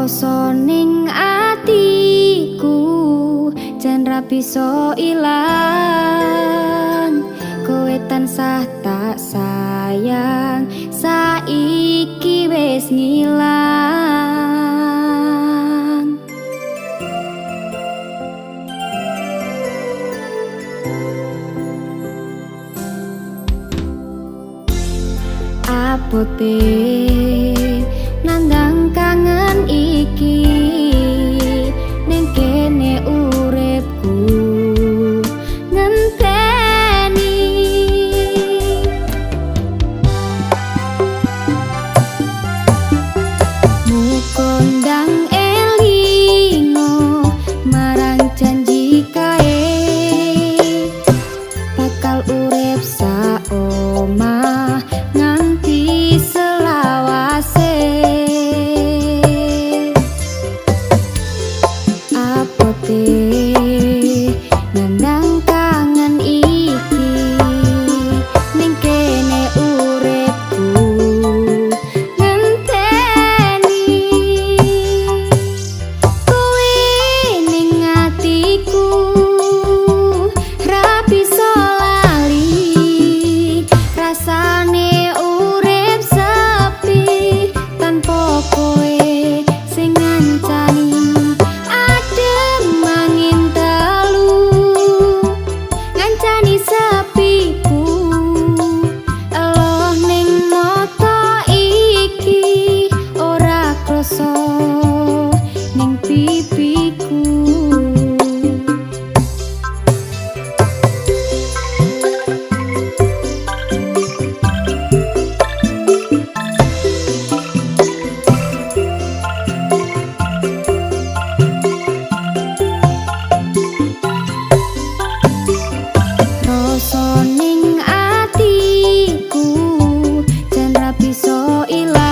Rasa ning atiku jan ra bisa ilang. Kowe tansah tak sayang, saiki wis ngilang. Abote nandang kangen iki, ning kene uripku ngenteni. Mukondang elingo marang janji kae, bakal urip saomah nganti selawase. Apote nandang kangen iki, ning kene uripku ngenteni. Kowe ning atiku ra bisa lali, rasane urip sepi tanpa kowe sing ngancani. Adem angin telu ngancani sepiku, eloh ning mata iki ora krasa ning pipiku. Rasa ning atiku jan ra bisa ilang.